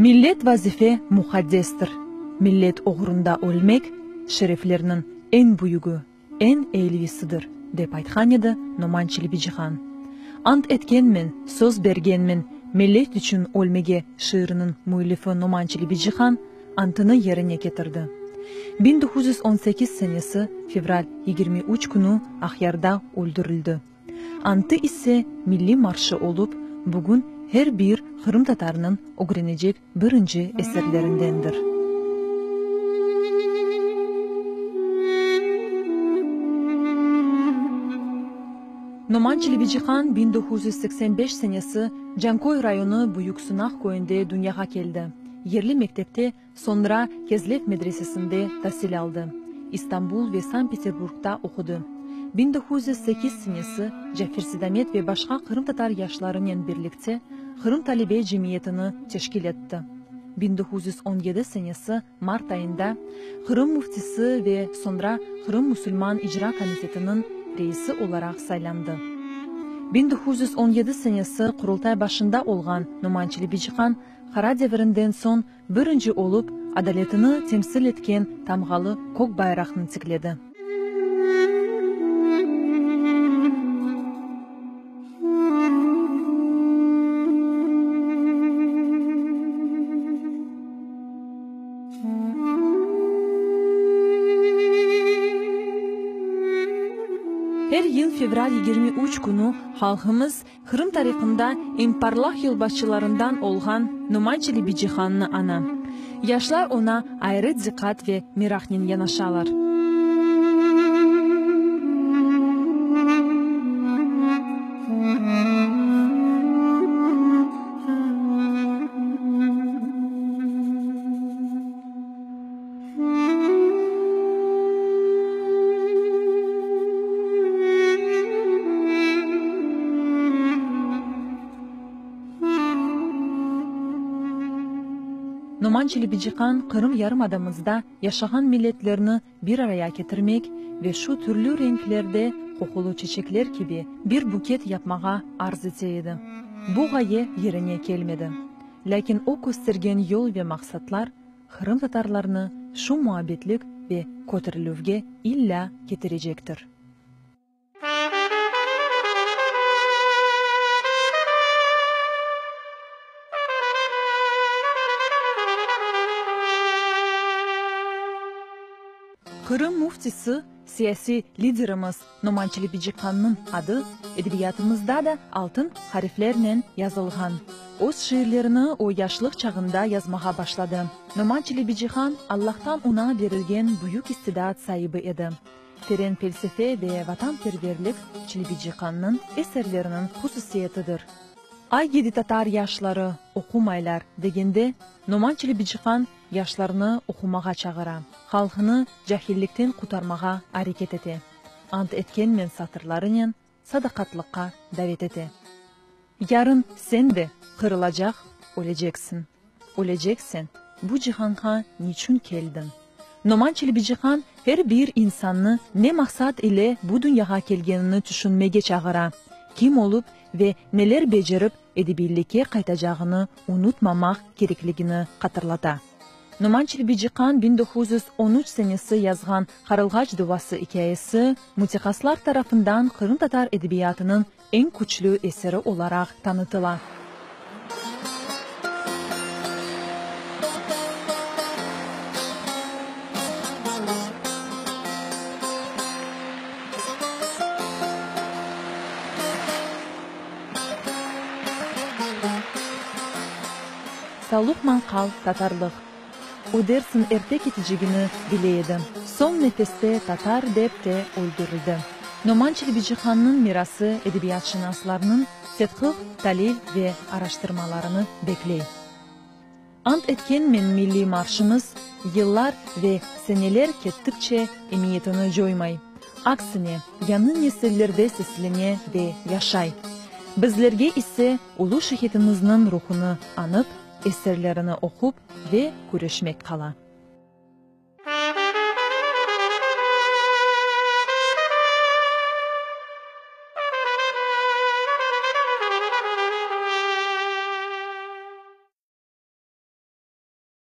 Millet vazife muqaddestir. Millet oğrunda ölmek, şereflerniñ eñ büyügi, eñ eylisidir, dep aytqan edi Noman Çelebicihan. Ant etkenmen, söz bergenmen, millet içün ölmege şiiriniñ müellifi Noman Çelebicihan antını yerine ketirdi. 1918 senesi fevral 23 künü Aqyarda öldürildi. Antı ise milliy marşı olıp, bugün her bir qırımtatarnıñ ögrenecek birinci eserlerindendir. Noman Çelebicihan 1985 senesi Canköy rayonı Büyük Sunaq köyünde dünyağa keldi. Yerli mektepte, soñra Kezlev medresesinde tasil aldı. İstanbul ve Sankt-Peterburgda oqudı. 1908 senesi Cafer Seydamet ve başqa qırımtatar yaşlarınen birlikte Qırım talebe cemiyetini teşkil etti. 1917 senesi mart ayında Qırım müftisi ve soñra Qırım musulman icra komitetiniñ reisi olaraq saylandı. 1917 senesi Qurultay başında olğan Noman Çelebicihan Qara devrinden soñ birinci olıp adaletini temsil etken tamğalı kök bayraqnı tikledi. Er yıl fevral 23 künü halqımız Qırım tarihında eñ parlaq yolbaşçılarından olğan Noman Çelebicihannı aña. Yaşlar oña ayrı diqqat ve meraqnen yanaşalar. Noman Çelebicihan Qırım yarımadamızda yaşağan milletlerni bir araya ketirmek ve şu türlü renklerde qoqulı çeçekler kibi bir buket yapmağa arz ete edi. Bu ğaye yerine kelmedi. Lâkin o köstergen yol ve maqsatlar qırımtatarlarnı şu muabbetlik ve köterilüvge illâ ketirecektir. Qırım müftisi, siyasiy liderimiz Noman Çelebicihannıñ adı edebiyatımızda da altın hariflernen yazılğan. Öz şiirlerini o yaşlıq çağında yazmağa başladı. Noman Çelebicihan Allahtan oña berilgen büyük istidat saibi edi. Teren felsefe ve vatanperverlik Çelebicihannıñ eserleriniñ hususiyetidir. Ay gidi tatar yaşları oqumaylar degende Noman Çelebicihan yaşlarnı oqumağa çağıra, halqını cahillikten qutarmağa areket ete, Ant etkenmen satırlarınen sadaqatlıqqa davet ete. Yarın sen de qırılacaq, öleceksiñ. Öleceksen, bu cihanğa niçün keldiñ? Noman Çelebicihan her bir insannı ne maqsat ile bu dünyağa kelgenini tüşünmege çağıra, kim olıp ve neler becerip edebiylikke qaytacağını unutmamaq kerekligini hatırlata. Noman Çelebicihan 1913 senesi yazğan Qarılğaç duası ikâyesi mütehassıslar tarafından qırımtatar edebiyatınıñ eñ küçlü eseri olaraq tanıtıla. Savluqman qal, tatarlıq. O dersiñ erte ketecegini bile edi. Soñ nefeste tatar dep te öldürildi. Noman Çelebicihannıñ mirası edebiyatşınaslarnıñ tedqiq, talil ve araştırmalarını bekley. Ant etkenmen milliy marşımız yıllar ve seneler kettikçe emiyetini coymay. Aksine, yañı nesillerde seslene ve yaşay. Bizlerge ise ulu şehitimizniñ ruhunı añıp, eserlerini oqup ve küreşmek qala.